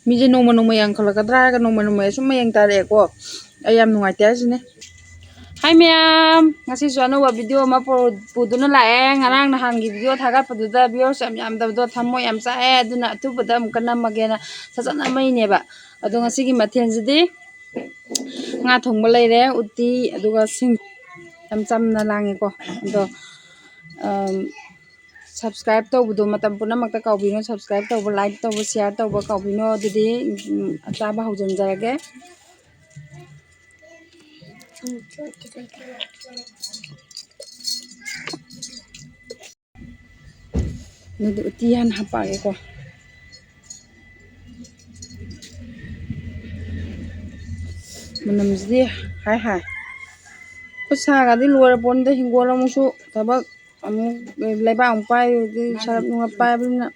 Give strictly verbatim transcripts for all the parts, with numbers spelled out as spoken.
ꯃꯤꯁꯦ ꯅꯣꯡꯃ ꯅꯣꯡꯃ ꯌꯥꯝꯈꯠꯂꯛꯀꯗ꯭ꯔꯥ ꯍꯥꯏꯔꯒ ꯅꯣꯡꯃ ꯅꯣꯡꯃ ꯁꯨꯝ ꯃꯌꯦꯡ ꯇꯥꯔꯛꯑꯦꯀꯣ꯫ ꯑꯩ ꯌꯥꯝ ꯅꯨꯡꯉꯥꯏꯇꯦ ꯍꯥꯏꯁꯤꯅꯦ꯫ ꯍꯥꯏ ꯃꯌꯥꯝ, ꯉꯁꯤꯁꯨ ꯑꯅꯧꯕ ꯚꯤꯗꯤꯑꯣ ꯑꯃ ꯄꯨ-, ꯄꯨꯗꯨꯅ ꯂꯥꯛꯑꯦ꯫ ꯉꯔꯥꯡ ꯅꯍꯥꯟꯒꯤ ꯚꯤꯗꯤꯑꯣ ꯊꯥꯒꯠꯄꯗꯨꯗ ꯚ꯭ꯌꯨꯁ ꯌꯥꯝ ꯌꯥꯝꯗꯕꯗꯣ ꯊꯝꯃꯣꯏ ꯌꯥꯝ ꯆꯥꯛꯑꯦ꯫ ꯑꯗꯨꯅ ꯑꯊꯨꯕꯗ ꯑꯃꯨꯛꯀ ꯅꯝꯃꯒꯦꯅ ꯁꯠ ꯁꯠ ꯅꯝꯃꯛꯏꯅꯦꯕ꯫ ꯑꯗꯣ ꯉꯁꯤꯒꯤ ꯃꯊꯦꯜꯁꯤꯗꯤ ꯉꯥ ꯊꯣꯡꯕ ꯂꯩꯔꯦ, ꯎꯇꯤ, ꯑꯗꯨꯒ ꯁꯤꯡ-, ꯌꯥꯝ ꯆꯝꯅ ꯂꯥꯡꯉꯦꯀꯣ꯫ ꯑꯗꯣ, ꯑꯝ, subscribe ꯇꯧꯕꯗꯣ ꯃꯇꯝ ꯄꯨꯝꯅꯃꯛꯇ ꯀꯥꯎꯕꯤꯅꯣ꯫ Subscribe ꯇꯧꯕ, like ꯇꯧꯕ, share ꯇꯧꯕ ꯀꯥꯎꯕꯤꯅꯣ꯫ ꯑꯗꯨꯗꯤ, ꯎꯝ, ꯆꯥꯕ ꯍꯧꯖꯤꯟꯖꯔꯒꯦ꯫ ꯑꯗꯨꯗꯤ ꯎꯇꯤ ꯍꯥꯟꯅ ꯍꯥꯞꯄꯛꯑꯒꯦꯀꯣ꯫ ꯃꯅꯝꯁꯤꯗꯤ ꯍꯥꯏ ꯍꯥꯏ꯫ ꯈꯨꯠ ꯁꯥꯒꯗꯤ ꯂꯣꯏꯔ ꯄꯣꯠꯅꯤꯗ, ꯍꯤꯡꯒꯣꯜ ꯑꯃꯨꯛꯁꯨ ꯊꯕꯛ ꯑꯃꯨꯛ ꯂꯩꯕꯥꯛ ꯑꯃꯨꯛ ꯄꯥꯏꯔꯨꯗꯤ ꯁꯔꯞ ꯅꯨꯡꯉꯞ ꯄꯥꯏꯕꯅꯤꯅ꯫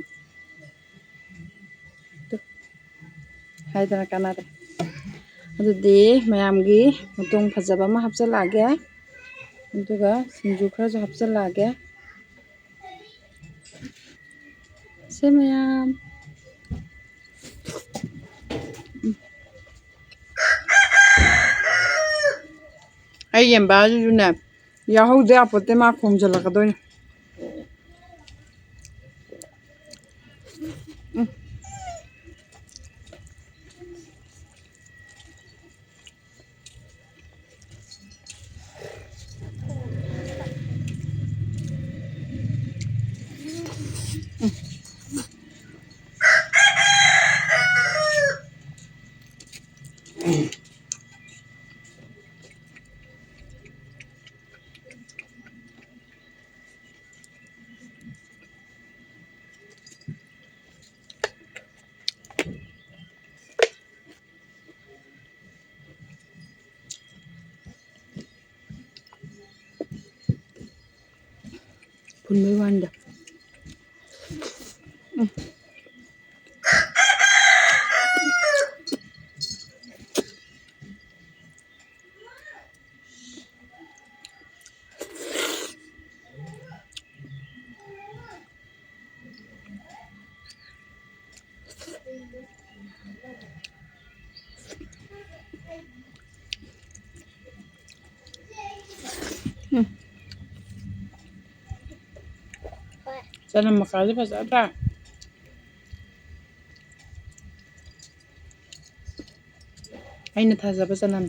ꯍꯥꯏꯗꯅ ꯀꯥꯟꯅꯗꯦ꯫ ꯑꯗꯨꯗꯤ ꯃꯌꯥꯝꯒꯤ ꯃꯇꯣꯡ ꯐꯖꯕ ꯑꯃ ꯍꯥꯞꯆꯤꯜꯂꯛꯑꯒꯦ꯫ ꯑꯗꯨꯒ ꯁꯤꯡꯖꯨ ꯈꯔꯁꯨ ꯍꯥꯞꯆꯤꯜꯂꯛꯑꯒꯦ꯫ ꯁꯦ ꯃꯌꯥꯝ꯫ ꯎꯝ꯫ ꯑꯩ ꯌꯦꯟꯕꯥꯁꯤꯁꯨꯅꯦ, ꯌꯥꯍꯧꯗ ꯌꯥꯄꯣꯠꯇꯦ, ꯃꯥ ꯈꯣꯡꯖꯜꯂꯛꯀꯗꯣꯏꯅꯦ꯫ ꯎꯝ꯫ ꯐꯨꯟꯕꯩ ꯋꯥꯅꯤꯗ꯫ ꯎꯝ꯫ ꯎꯝ꯫ ꯆꯅꯝ ꯃꯀꯥꯁꯦ ꯐꯖꯗ꯭ꯔꯥ? ꯑꯩꯅ ꯊꯥꯖꯕ ꯆꯅꯝ꯫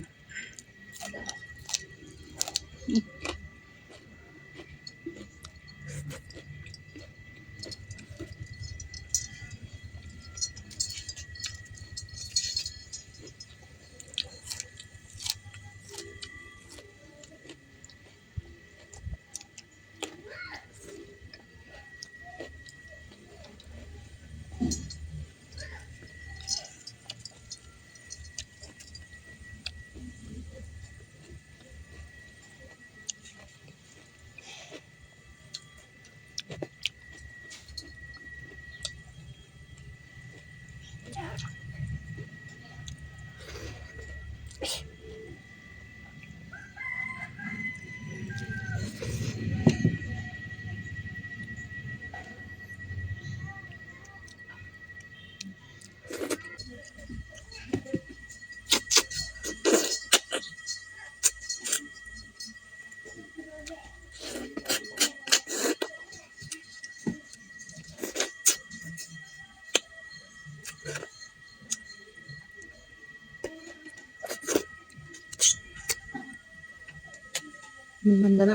ꯃꯨꯟꯃꯟꯗꯅ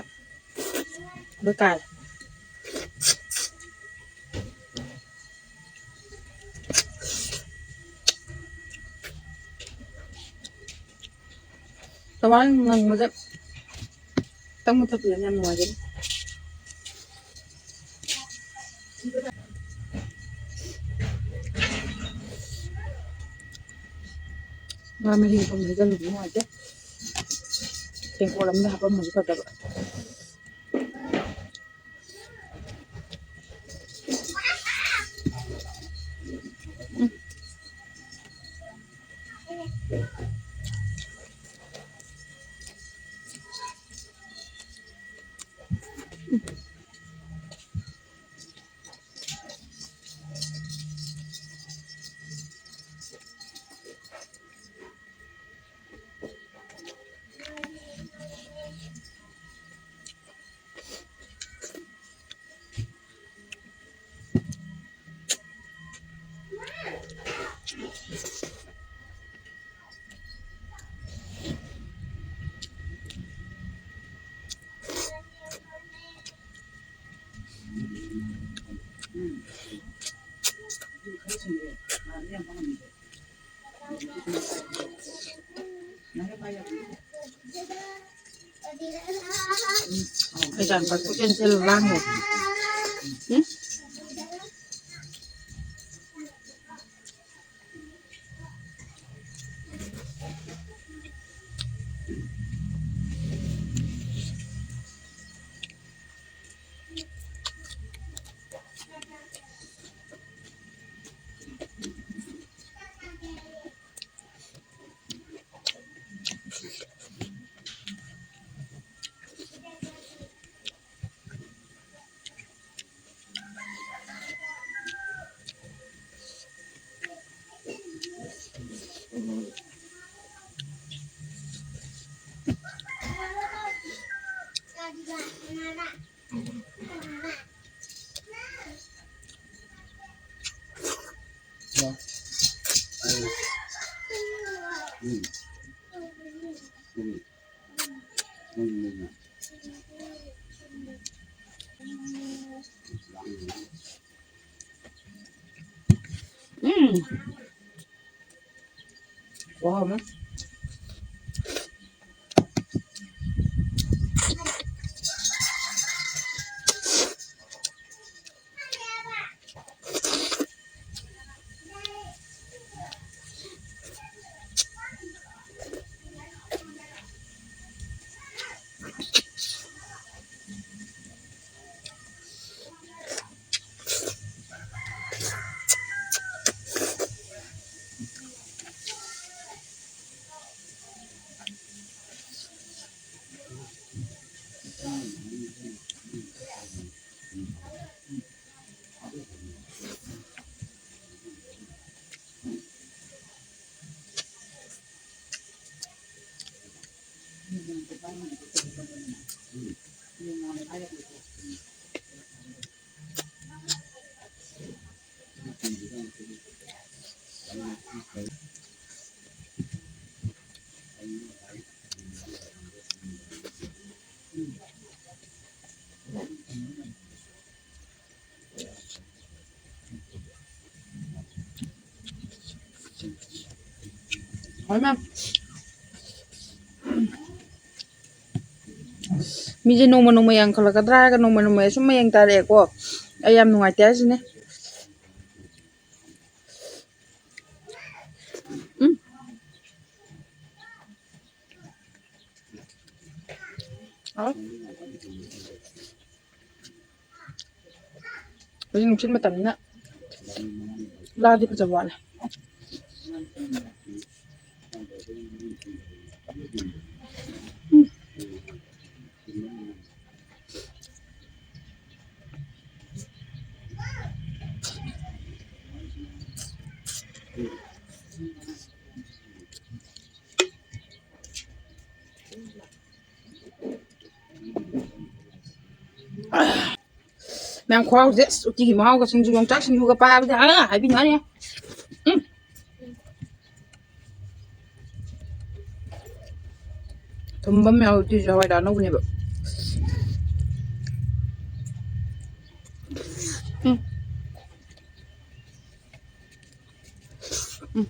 ꯂꯣꯏ ꯀꯥꯏꯔꯦ꯫ ꯇꯋꯥꯔ ꯉꯪꯕꯗ ꯈꯤꯇꯪ ꯃꯨꯊꯠꯄꯤꯔꯗꯤ ꯌꯥꯝ ꯅꯨꯡꯉꯥꯏꯖꯅꯤ꯫ ꯉꯥ ꯃꯍꯤ ꯃꯐꯝꯗ ꯍꯩꯖꯤꯜꯂꯨꯕ ꯅꯨꯡꯉꯥꯏꯇꯦ꯫ ꯇꯦꯡꯀꯣꯠ ꯑꯃꯗ ꯍꯥꯞꯄꯝꯃꯁꯨ ꯐꯗꯕ꯫ ꯎꯝ꯫ Kailangan pag-cancel lang eh. Hmm? ꯎꯝ꯫ ꯋꯥ ꯍꯥꯎꯅ꯫ ꯍꯣꯏ ꯃꯦꯝ꯫ ꯃꯤꯁꯦ ꯅꯣꯡꯃ ꯅꯣꯡꯃ ꯌꯥꯝꯈꯠꯂꯛꯀꯗ꯭ꯔꯥ ꯍꯥꯏꯔꯒ ꯅꯣꯡꯃ ꯅꯣꯡꯃ ꯁꯨꯝ ꯃꯌꯦꯡ ꯇꯥꯔꯛꯑꯦꯀꯣ꯫ ꯑꯩ ꯌꯥꯝ ꯅꯨꯡꯉꯥꯏꯇꯦ ꯍꯥꯏꯁꯤꯅꯦ꯫ ꯎꯝ꯫ ꯍꯥꯎ꯫ ꯍꯧꯖꯤꯛ ꯅꯨꯡꯁꯤꯠ ꯃꯇꯝꯅꯤꯅ ꯂꯥꯗꯤ ꯐꯖꯕ ꯋꯥꯠꯂꯦ꯫ ꯃꯌꯥꯝ ꯈꯨꯍꯥꯎꯁꯦ ꯑꯁ, ꯎꯇꯤꯒꯤ ꯃꯍꯥꯎꯒ ꯁꯤꯡꯖꯨ, ꯌꯣꯡꯆꯥꯛ ꯁꯤꯡꯖꯨꯒ ꯄꯥꯕꯗ, ꯑꯥ, ꯍꯥꯏꯕꯤꯅꯨ ꯍꯥꯏꯅꯤ꯫ ꯎꯝ꯫ ꯊꯨꯝꯕ ꯑꯃ ꯌꯥꯎꯋꯦ, ꯎꯇꯤꯁꯨ ꯍꯋꯥꯏꯗ ꯑꯅꯧꯕꯅꯦꯕ꯫ ꯎꯝ꯫ ꯎꯝ꯫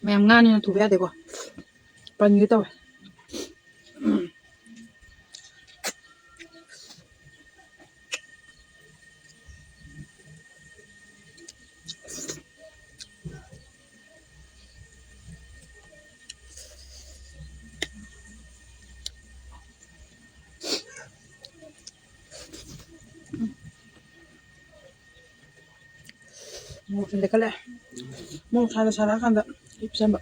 ꯃꯌꯥꯝ ꯉꯥꯅꯤꯅ ꯊꯨꯕ ꯌꯥꯗꯦꯀꯣ꯫ ꯄꯟꯒꯦ ꯇꯧꯋꯦ꯫ ꯃꯣꯔꯣꯛꯁꯦ ꯂꯦꯛꯈꯠꯂꯦ꯫ ꯃꯣꯔꯣꯛ ꯁꯥꯅ ꯁꯥꯔꯛꯑꯀꯥꯟꯗ ꯏꯞꯁꯟꯕ꯫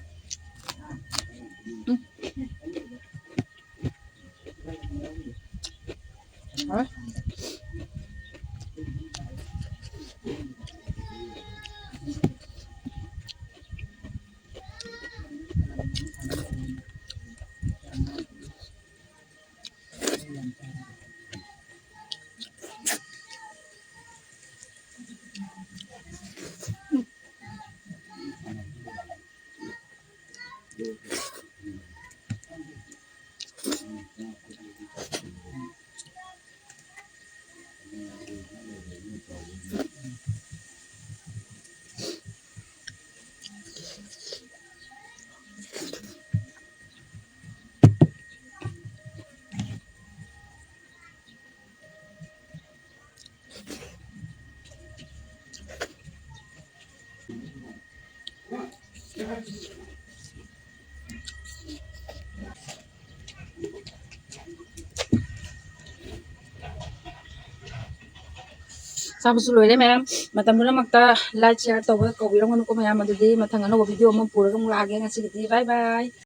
ꯎꯝ꯫ ꯍꯥꯎꯋꯦ꯫ ꯆꯥꯕꯁꯨ ꯂꯣꯏꯔꯦ ꯃꯌꯥꯝ꯫ ꯃꯇꯝ ꯄꯨꯝꯅꯃꯛꯇ like, share ꯇꯧꯕ ꯀꯧꯕꯤꯔꯝꯒꯅꯨꯀꯣ ꯃꯌꯥꯝ꯫ ꯑꯗꯨꯗꯤ ꯃꯊꯪ ꯑꯅꯧꯕ video ꯑꯃ ꯄꯨꯔꯒ ꯑꯃꯨꯛ ꯂꯥꯛꯑꯒꯦ꯫ ꯉꯁꯤꯒꯤꯗꯤ bye bye꯫